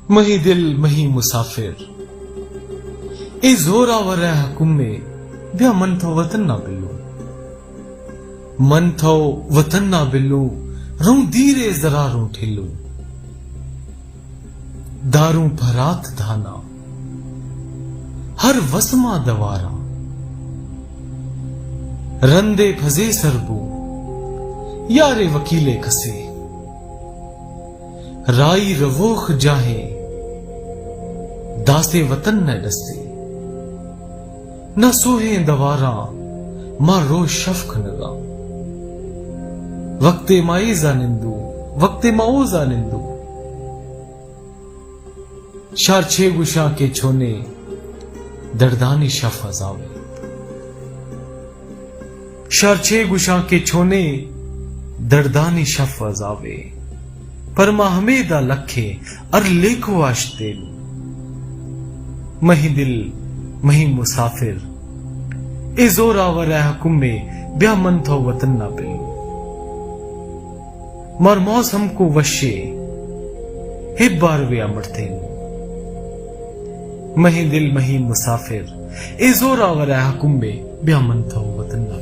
مہی دل مہی مسافر، اے زورآور ءِ حکمے، بیا من تو وطن ءَ بلوں۔ من تو وطن ءَ بلوں، روں دیرے زرا روں ٹھلوں۔ داروں پرات دھانا، ہر وسما دواراں۔ رندے پھزے سر بوں، یارے وکیلے کسے۔ رائی رووخ جاہیں، داسے وطن نہ ڈسے۔ نہ سوہیں دواراں، ما روش شف کنگاں۔ وقتے ما ایزا نندوں، وقتے ما اوزا نندوں۔ شار چے گوشاں کہ چونے دردانی شف عذابے۔ شار چے گوشاں کہ چونے دردانی شف عذابے۔ پر ما ہمیدا لکھے ار لیکھو آشتین۔ مہی دل، مہی مسافر، اے زورآور ءِ حکمے، بیا من تو وطن ءَ بلوں۔ مار موسم کو وشے، ہبار وے امرتین۔ مہی دل مہی مسافر، اے زورآور ءِ حکمے، بیا من تو وطن ءَ